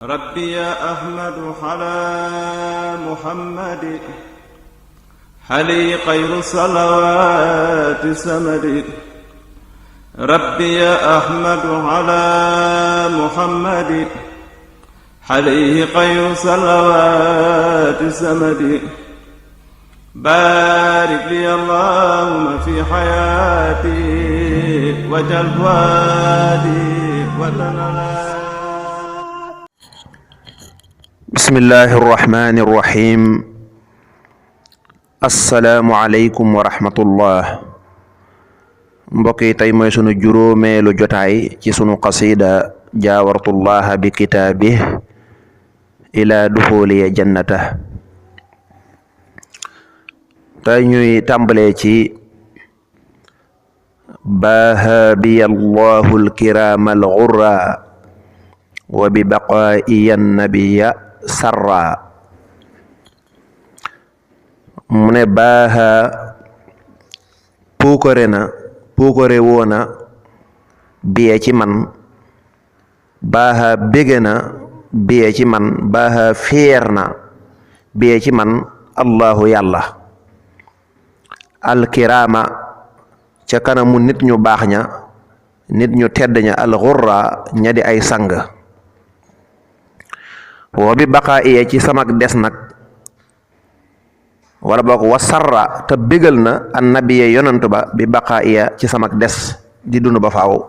ربي يا أحمد على محمد حلي خير صلوات سمد. ربي يا أحمد على محمد حليه خير صلوات سمد. بارك لي اللهم في حياتي وجل وادي وتنالي. bismillahi irrahmani irrahim. assalaamu aleykum wa rahmatullah. mbokk yi tey mooy sunu juróomeelu jotaay ci sunu qasida jaawartullaha bi kitaabih ila duxuliya jannata. tey ñuy tàmbalee ci baaha biya allahu alkiraama alxurra wa bi baqaa'iya nabiya sarra. mu ne baaha puukare woona biye ci man, baaha bége na biye ci man, baaha fier na biye ci man allahu yàlla alkiraama ca kanamu nit ñu baax ña, nit ñu tedd ña, alxurra ña di ay sang. wa bi baqaa iya ci samak des nag, wala boog wa sarra te bégal na annabiya yonantu ba bi baqaa iya ci samak des di dund ba faaw.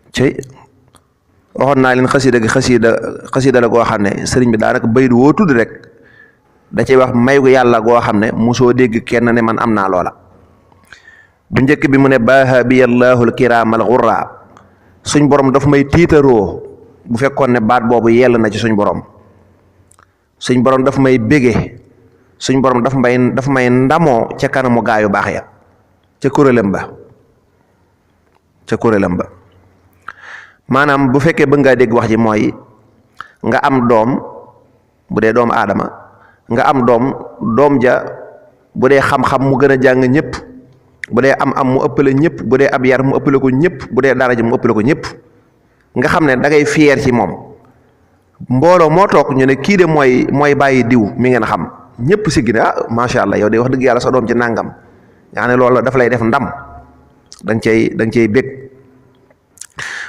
ci waxoon naa leen xasida la goo xam ne sëriñ bi daanaka baydu woo tudd rek da ciy wax may gu yàlla goo xam ne mosoo dégg kenn ne man am naa loola. bu njëkk bi mu ne baaha bi yallaahu alkiraamal xurra, suñ borom daf may tiitaroo. bu fekkoon ne baat boobu yell na ci suñ borom daf may bége, suñ borom daf may ndamoo ca kanamu gaayu baax ya, ca kuréelam ba. maanaam bu fekkee bëgg ngaa dégg wax ji mooy nga am doom, bu dee doomu aadama nga am doom ja bu dee xam-xam mu gën a jàng ñëpp, bu dee am mu ëppale ñëpp, bu dee ab yar mu ëppale ko ñëpp, bu dee daraja mu ëppale ko ñëpp, nga xam ne da ngay fier ci moom. mbooloo moo toog ñu ne kii de mooy bàyyi diw mi ngeen xam, ñëpp siggi ne ah macha allah yow de wax dëgg yàlla sa doom ci nàngam. yaa ne loolu dafa lay def ndam, da nga cay bég.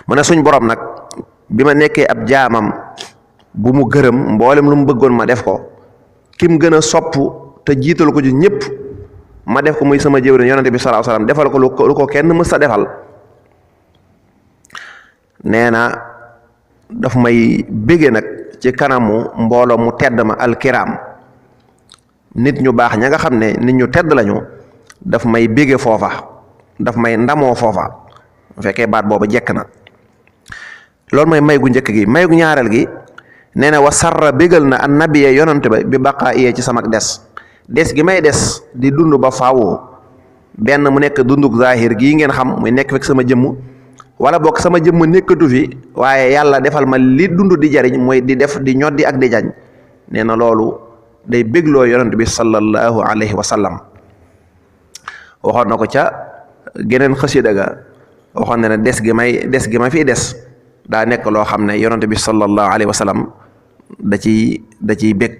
mu ne suñ borom nag bi ma nekkee ab jaamam bu mu gërëm mboolem lu mu bëggoon ma def ko, kim gën a sopp te jiital ko ci ñëpp ma def ko muy sama jëwriñ yonante bi sallallahu alayhi wasallam, defal ko lu ko kenn mës a defal. nee na daf may bége nag ci kanamu mbooloo mu tedd ma alkiram, nit ñu baax ña nga xam ne nit ñu tedd lañu, daf may bége foofa, daf may ndamoo foofa. bu fekkee baat boobu jekk na. loolu mooy may gu njëkk gi. may gu ñaareel gi nee na wa sarra bégal na an nabiya yonante ba bi baqaa iyee ci samak des gi may des di dund ba faawoo. benn mu nekk dunduk zahir gii ngeen xam, muy nekk fekk sama jëmm, wala bokk sama jëmm nekkatu fi waaye yàlla defal ma li dund di jariñ mooy di def di ñoddi ak di jañ. nee na loolu day bégloo yonent bi sallallahu alayhi wa sallam. waxoon na ko ca geneen xasida ga, waxoon na ne des gi ma fii des daa nekk loo xam ne yonent bi sallallahu alayhi wa sallam da ciy bég.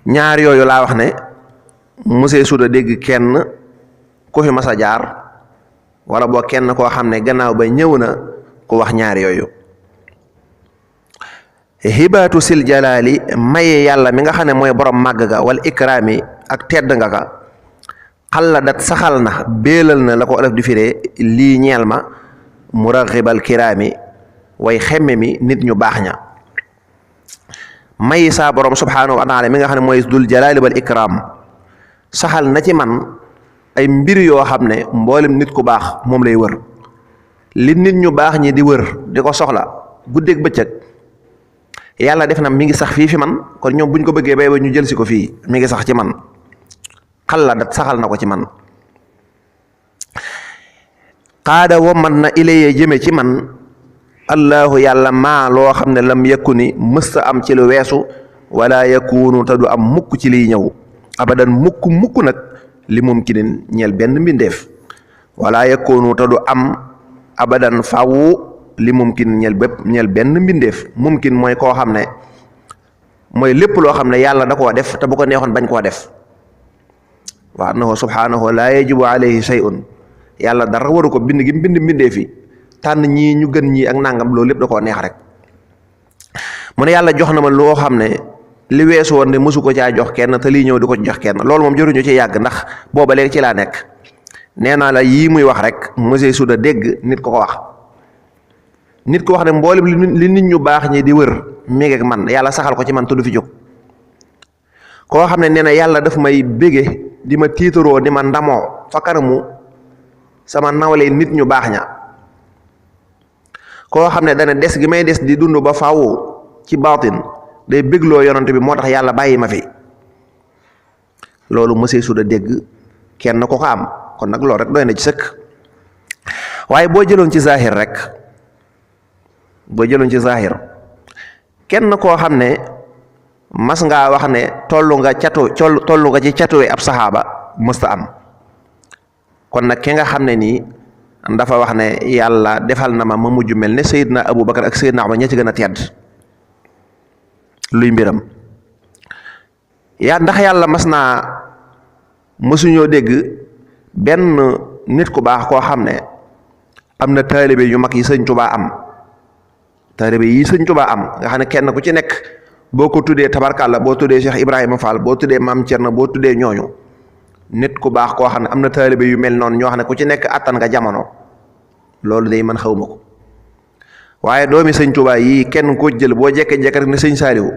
ñaar yooyu laa wax ne mosee suda dégg kenn ku fi mas a jaar wala boo kenn koo xam ne gannaaw ba ñëw na ku wax ñaar yooyu. hibaatu sil jalaali maye yàlla mi nga xam ne mooy borom màgg ga wal ikraami ak tedd nga ka xalla dat saxal na béelal na la ko olof di firee lii ñeel ma muraxibal kiraami way xemme mi nit ñu baax ña. mayi saa borom subhaanahu wa taala mi nga xam ne mooy dul jalaali wal ikram saxal na ci man ay mbir yoo xam ne mboolem nit ku baax moom lay wër. li nit ñu baax ñi di wër di ko soxla guddeeg bëccëg, yàlla def na mi ngi sax fii fi man, kon ñoom buñ ko bëggee bay ba ñu jël si ko fii mi ngi sax ci man. xalla dat saxal na ko ci man. xaada womat na ilayee jëme ci man allahu yàlla maa loo xam ne lam yekku ni mësta am ci lu weesu wala yakunu te du am mukk ci liy ñëw abadan mukk nag li mumkinin ñeel benn mbindeef wala yakunu te du am abadan fawu li mumkin ñeel benn mbindeef. mumkin mooy koo xam ne mooy lépp loo xam ne yàlla da koo def te bu ko neexoon bañ koo def. wa annahu subhanahu la yajibu alayhi shay'un yàlla dara waru ko bind gi bind mbindeef yi tànn ñii ñu gën ñii ak nangam loolu lépp da koo neex rek. mu ne yàlla jox na ma loo xam ne li weesu woon ne mësu ko caa jox kenn te lii ñëw di ko jox kenn loolu moom jëruñu ci yàgg ndax booba léegi ci laa nekk. nee naa la yii muy wax rek monsieur Souda dégg nit ko wax nit ko wax ne mboolem li nit ñu baax ñi di wër méeg ak man yàlla saxal ko ci man te du fi jóg. koo xam ne nee na yàlla daf may bége di ma tiitaroo di ma ndamoo fa kanamu sama nawle nit ñu baax ña. koo xam ne dana des gi may des di dund ba faaw ci baatin day bégloo yonent bi moo tax yàlla bàyyi ma fi. loolu monsieur Souda dégg kenn ko am kon nag loolu rek doy na ci sëkk. waaye boo jëloon ci zahir rek kenn koo xam ne mas ngaa wax ne tollu nga ci catuwe ab saxaaba mësta am. kon nag ki nga xam ne nii dafa wax ne yàlla defal na ma mujj mel ne Seydina Aboubacar ak Seydina Umar ña ci gën a tedd luy mbiram ndax yàlla mësuñoo dégg benn nit ku baax koo xam ne am na taalibe yu mag yi sëñ Tuubaa am nga xam ne kenn ku ci nekk boo ko tuddee tabarkàlla boo tuddee Cheikh Ibrahima Fall boo tuddee Maam Cerno boo tuddee ñooñu nit ku baax koo xam ne am na taalibe yu mel noonu ñoo xam ne ku ci nekk attan nga jamono loolu day man xawma ko. waaye doomi sëñ Tuubaa yii kenn ko jël boo jekke-jekk rek ne sëñ Saaliwu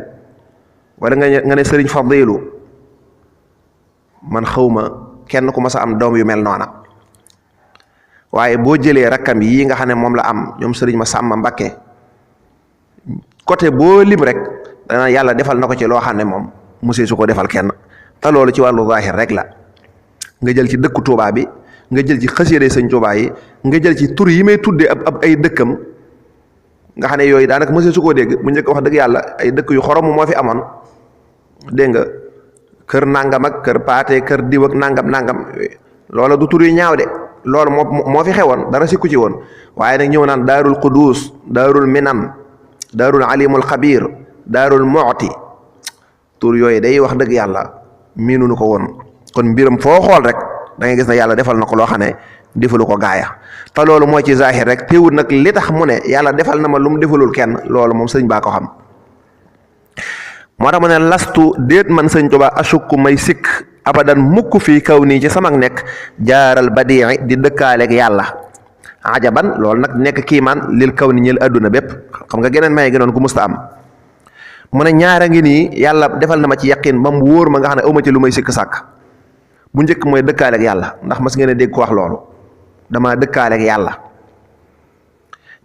wala nga ne sëriñ Fadilu man xawma kenn ku mas a am doom yu mel noona. waaye boo jëlee rakkam yii nga xam ne moom la am ñoom sëriñ Masamba Mbakke côté boo lim rek dana yàlla defal na ko ci loo xam ne moom musee su ko defal kenn te loolu ci wàllu zaahir rek la. nga jël ci dëkku Tuubaa bi nga jël ci xasiyade sëñ Tuubaa yi nga jël ci tur yi may tuddee ab ay dëkkam nga xam ne yooyu daanaka musee su koo dégg bu njëkk wax dëgg yàlla ay dëkk yu xorom moo fi amoon dégg nga kër nangam ak kër paate kër diw ak nangam loola du tur yu ñaaw de loolu moo fi xewoon dara sikku ci woon. waaye nag ñëw naan daarul quddus daarul minan daarul alimul xabir daarul mu'ti tur yooyu day wax dëgg yàlla miinuñu ko woon. kon mbiram foo xool rek da ngay gis ne yàlla defal na ko loo xam ne defalu ko gaaya te loolu mooy ci zahir rek teewul nag li tax mu ne yàlla defal na ma lu mu defalul kenn loolu moom sëñ baa ko xam. moo tax mu ne lastu déet man sëñ Tuubaa asukku may sikk abadan mukk fii kaw nii ci sama nekk jaaral badii di dëkkaaleeg yàlla ajaban loolu nag nekk kiimaan lil kaw ni ñël adduna bépp xam nga geneen may gënoon ku musta am. mu ne ñaara ngi nii yàlla defal na ma ci yaqin ba mu wóor ma nga xam ne awma ci lu may sikk sàkk. bu njëkk mooy dëkkaaleeg yàlla ndax mas ngeen a dégg ko wax loolu dama dëkkaaleeg yàlla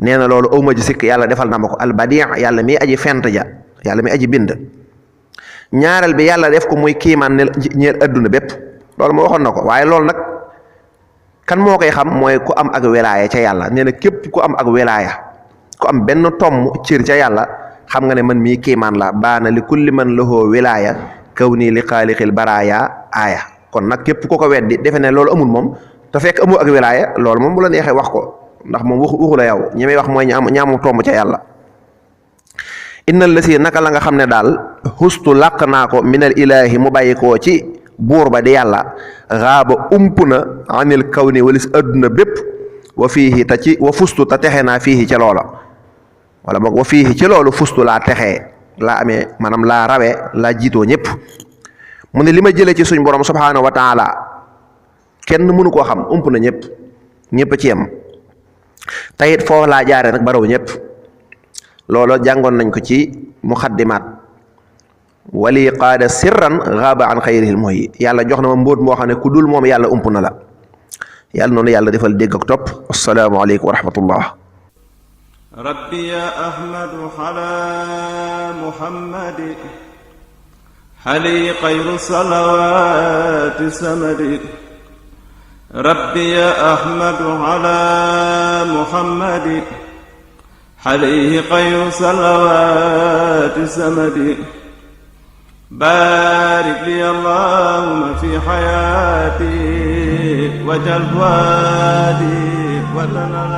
nee na loolu awma ji sikk yàlla defal na ma ko albadi yàlla mi aji fent ja yàlla mi aji bind. ñaareel bi yàlla def ko muy kiimaan ne ñeel adduna bépp loolu moo waxoon na ko waaye loolu nag kan moo koy xam mooy ku am ak wilaaya ca yàlla nee na képp ku am ak wilaaya ku am benn tomm cër ca yàlla xam nga ne man mii kiimaan la baana li kulli man lahu wilaaya kaw nii li xaalixil baraaya aaya. kon nag képp ku ko weddi defe ne loolu amul moom te fekk amul ak wilaaya loolu moom bu la neexee wax ko ndax moom waxu la yow ñi may wax mooy ñaamu tomb ca yàlla. innal la si naka la nga xam ne daal xustu làq naa ko minal ilaahi mu bàyyi koo ci buur ba di yàlla xaaba ump na anil kaw ni walis adduna bépp wa fiihi te ci wa fustu te texe naa fiihi ca loola wala boog wa fiihi ci loolu fustu laa texee laa amee maanaam laa rawee laa jiitoo ñëpp. mu ne li ma jëlee ci suñ borom subhaanahu wa taala kenn mënu koo xam ump na ñëpp ci yem tayit foofu laa jaare nag baraw ñëpp loolu jàngoon nañ ko ci muxaddimaat wali qaada sirran xaaba an xayrihil muhyi yàlla jox na ma mbóot moo xam ne ku dul moom yàlla ump na la yàlla noonu yàlla defal dégg ak topp assalaamu aleykum wa rahmatullah. rabbi ya ahmadu ala muhammadi xali xayru salawaati samadi rabbi ya ahmadu ala muhammadi xali xayru salawaati samadi baarik li allahumma fi xayaati wajal waadi wa tanala